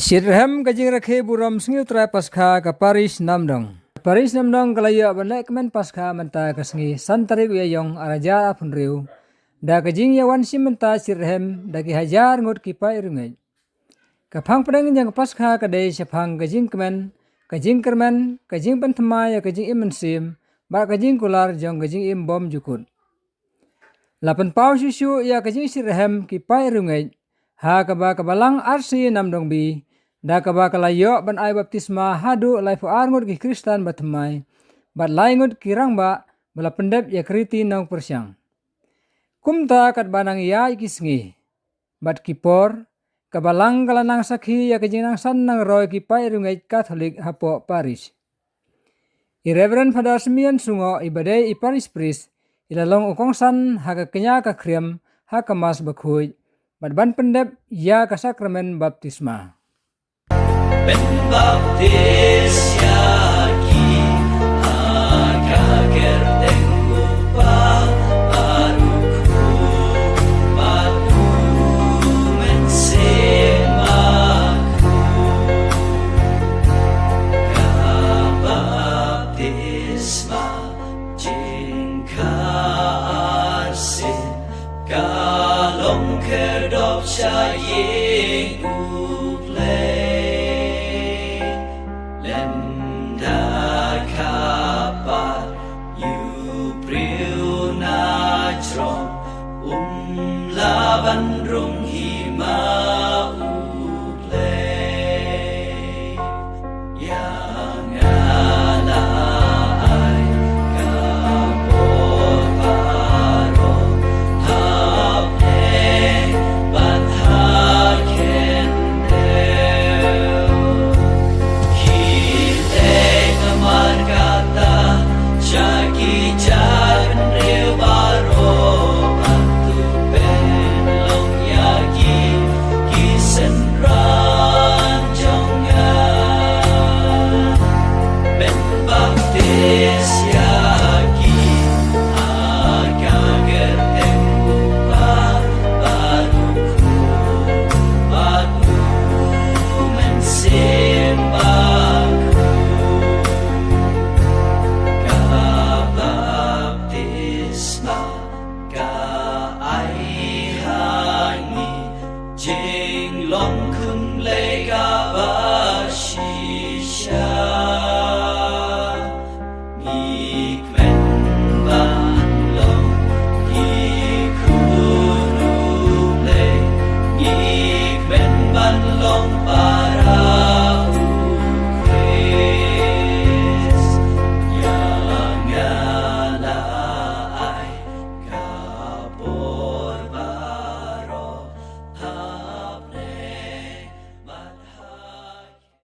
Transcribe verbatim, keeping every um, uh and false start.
Shitrhem ka jingrakhe burom sngi u Trai Paskha ka Parish Namdong. Parish Namdong ka la ïoh ban leh kmen Paskha mynta ka sngi san tarik u Ïaïong ar hajar arphew hynriew da ka jingïawan shim bynta shitrhem da ki hajar ngut ki paid riewngeit. Ka phang pdeng jong ka Paskha ka dei shaphang ka jingkmen, ka jingkyrmen, ka jingpynthymmai ïa ka jingim mynsiem bad ka jingkular jong ka jingim bymjukut. La pynpaw shuh shuh ïa ka jingshitrhem ki paid riewngeit ha kaba ka Balang R C Namdong B, da kaba ka la ïoh ban ai baptisma haduh laiphew ar ngut ki Khristan bathymmai bad lai ngut ki rangbah ba la pyndep ïa ka riti nongpyrshang. Kumta katba nang ïaid ki sngi bad ki por, ka Balang ka la nang sakhi ïa ka jingnang san nang roi ki paid riewngeit Katholik hapoh parish. I Reverend Father Simeon Sungoh, i ba dei i parish priest, i la long u kongsan ha ka kñia ka khriam ha ka Mass bakhuid bad ban pyndep ïa ka sakramen baptisma. Pynbaptis ïa ki ha ka kyrteng